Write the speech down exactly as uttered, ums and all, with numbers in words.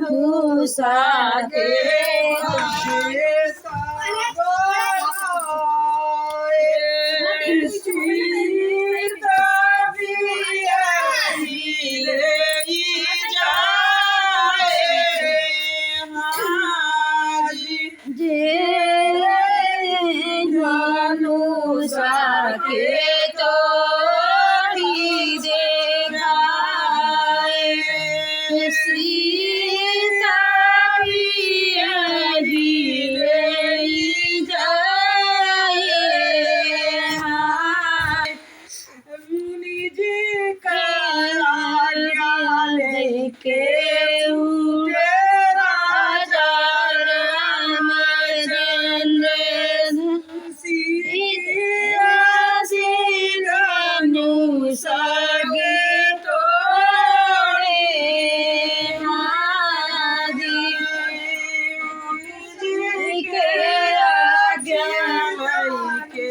धनुषा के जे धनुषा के तोड़ी देखाए, सीता भी यही ले जाए। मुनि जी का आज्ञा लेके उठे राजा रामचंद्र। सीता से धनुष आगे तोड़े आदि। मुनि जी के आज्ञा लेके